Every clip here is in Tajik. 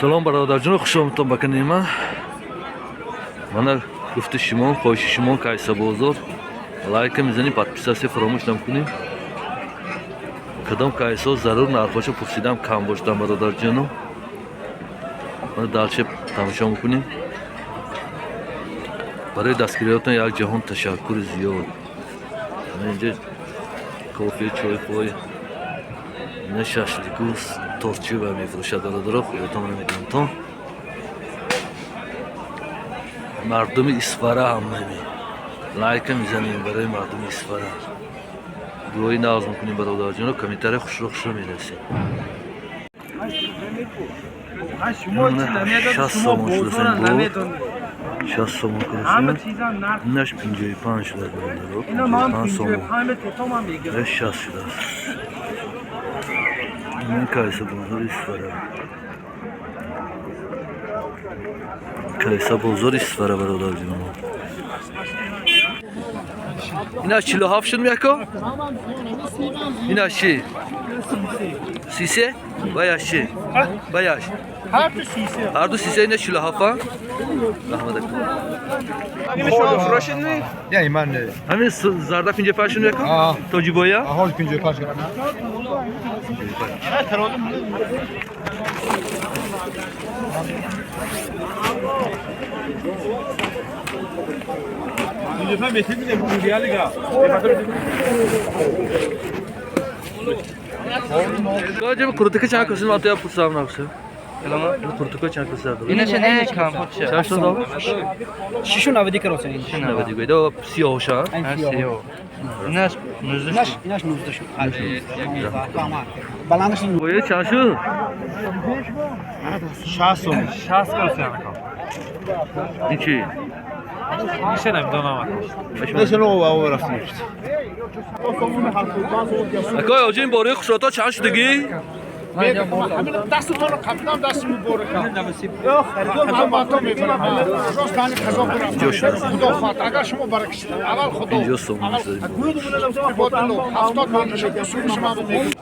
Салом, бародарҷон, хуш омадтон ба канали ман. Мана, гуфти шумо, хоҳиши шумо, кайса бозор. Лайка мизанем, подписаться фаромӯш намкунем. Кадом кайсо зарур, нархоша пурсидам, кам бошдам, бародарҷоно. Мана, дальше тамошо мекунем. Барои дастгириётон як ҷаҳон ташаккури зиёд. Мана, инҷа кофе, чой пой, ина шашлику, торчи ва мефурӯшад, бародаро, худотон намедонтон. Мардуми Исфара, ҳамами лайка мизанем барои мардуми Исфара. Дуои нағз мекунем, бародарҷоно, комментария хушро хушро мерасем. 60 сомон шудасен буд, 60 сомон кардасен. Инаш 55 шудааст, бародаро, 55 сомон. Инаш 60 шудааст. Ин кайса бозори Исфара, кайса бозори Исфара, бародарҷоно. Инаш 47 шуд, меяко? Инаш чи? 33? Баяш чи? Баяш? Ҳарду 33, ина 47-а? Раҳмат. Не, ман не. Ҳамин зарда 55 шуд, меяко? Тоҷибоя? Ҳол 55. Ҷаба куртика чанд касин матоя пурсам нақша? Куртика чанд каса? Инаша не кам худша. Чанд шуд? Шишу навади кароса ин. Навади гӯйда сиёҳша? Сиёҳ. Инаш 19. Инаш, инаш 19 шуд. Баландаш. Боя чанд шуд? 60 сом. 60 калса. Ин чи? Иша намедонам. Нешано ва рафтем. Акой оҷин, бораи хушрото чанд шудагӣ? Дастатонро қапидам, дасти муборака. Инҷо шудааст. Худо хоҳад, агар шумо барака шудед, аввал Худо. 50 сомон шуда. 70 ман мешад, усули шумо мегӯед.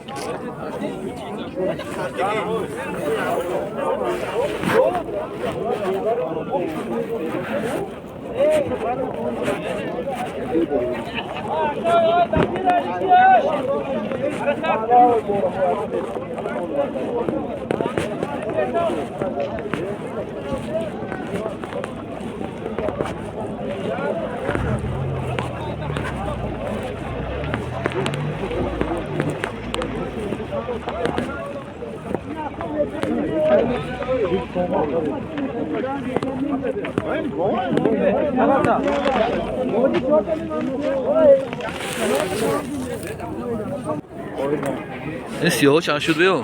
Ин сиёҳо чанд шуд, биё?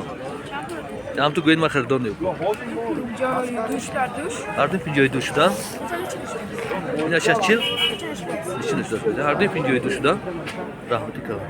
Ҳам ту гӯед, ман харидор неб. Ҳардуи 52 шудан? Инаш аз 40? 40 шуда. Ҳардуи 52 шудан? Раҳмати калон.